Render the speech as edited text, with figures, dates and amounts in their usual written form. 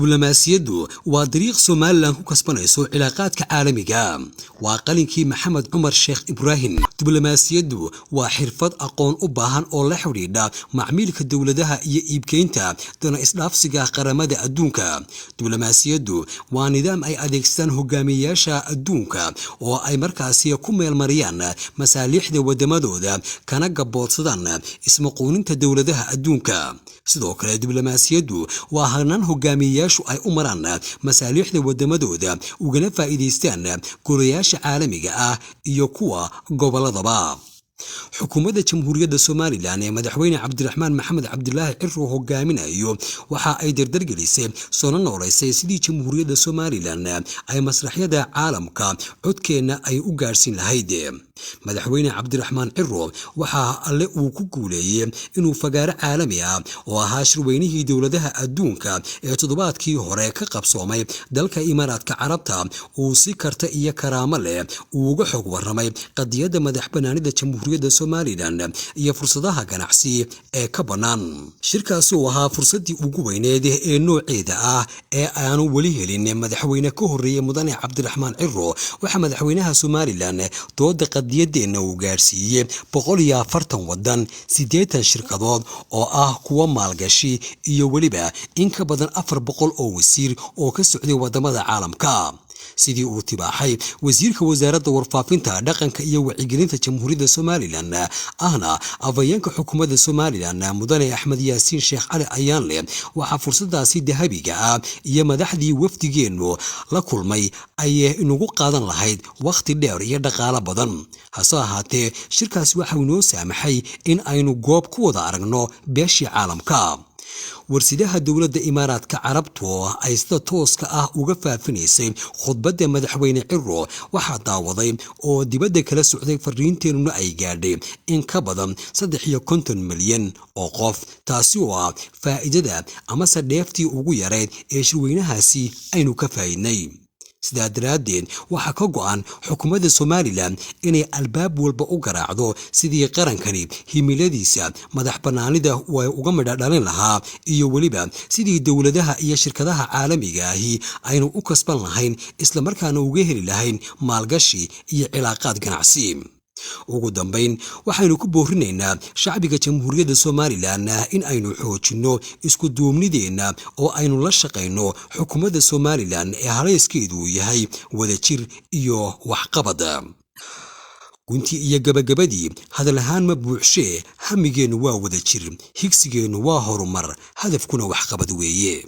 Diblomaasiyaddu waa dariiq Somalilan ku kasbanayso cilaaqaadka caalamiga. Waa qalinkii Maxamed Cumar Sheekh Ibraahim. Diblomaasiyaddu waa xirfad aqoon u baahan oo la xidhiidha macmiilka dowladaha iyo iibkeynta dana isdhaafsiga qaramada adduunka. Diblomaasiyaddu waa nidaam ay adeegsadaan hogaamiyeyaasha adduunka oo ay markaasi ku meelmariyaan masaaliixda wadamadooda, kana gaboodsadaan ismaquuninta dowladaha adduunka. Sidoo kale, diblomaasiyaddu waa hanaan hogaamiyeyaashu ay u maraan masaaliixda wadamadooda, ugana faa'iidaystaan golayaasha caalamiga ah iyo kuwa gobolladaba. Xukuumadda Jamhuuriyadda Somalilan ee Madaxweyne Cabdiraxmaan Maxamed Cabdilaahi Ciro hogaaminayo waxa ay dardargelisay, soona noolaysay sidii Jamhuuriyadda Somalilan ay masraxyada caalamka codkeenna ay u gaadhsiin lahayd. Madaxweyne Cabdiraxmaan Ciro waxaa Alle uu ku guuleeyey inuu fagaaro caalami ah oo ahaa shirweynihii dowladaha adduunka ee toddobaadkii hore ka qabsoomay dalka Imaaraadka Carabta uu si karta iyo karaamo leh uu uga xog warramay qadiyadda madax banaanida Jamhuuriyadda Somalilan iyo fursadaha ganacsi ee ka bannaan. Shirkaasi oo ahaa fursaddii ugu weyneed ee nooceeda ah ee aanu weli helin madaxweyne ka horreeyey Mudane Cabdiraxmaan Ciro, waxaa madaxweynaha Somalilan dooda qadiyadeenna uu gaadhsiiyey 140 waddan, 80 shirkadood oo ah kuwa maalgashi iyo weliba in ka badan 400 oo wasiir oo ka socday wadamada caalamka. Sidii uu tibaaxay wasiirka Wasaaradda Warfaafinta, Dhaqanka iyo Wacyigelinta Jamhuuriyadda Somalilan, ahna afhayeenka xukuumadda Somalilan, Mudane Axmed Yaasiin Sheekh Cali Ayaanle, waxaa fursadaasi dahabiga ah iyo madaxdii wafdigeennu la kulmay ay inagu qaadan lahayd wakhti dheer iyo dhaqaalo badan. Hase ahaatee, shirkaasi waxa uu inoo saamaxay in aynu goob ku wada aragno beeshii caalamka. Warsidaha dowladda Imaaraadka Carabtu ay sida tooska ah uga faafinaysay khudbadda Madaxweyne Ciro waxaa daawaday oo dibadda kala socday, fariinteennuna ay gaadhay in ka badan 53 milyan oo qof, taasi oo ah faa'iidada amase dheeftii ugu yarayd ee shirweynahaasi aynu ka faa'iidnay. Sidaa daraaddeed, waxaa ka go'an xukuumadda Somalilan inay albaab walba u garaacdo sidii qarankani himiladiisa madax bannaanida ay uga midha dhalin lahaa iyo weliba sidii dowladaha iyo shirkadaha caalamiga ahi aynu u kasban lahayn, islamarkaana uga heli lahayn maalgashi iyo cilaaqaad ganacsi. Ugu dambayn, waxaynu ku boorinaynaa shacbiga Jamhuuriyadda Somalilan in aynu xoojinno isku duubnideenna oo aynu la shaqayno xukuumadda Somalilan ee halayskeedu uu yahay wadajir iyo waxqabad. Gunti iyo gabagabadii, hadal ahaan ma buuxshee, hamigeennu waa wadajir, higsigeennu waa horumar, hadafkuna waxqabad weeye.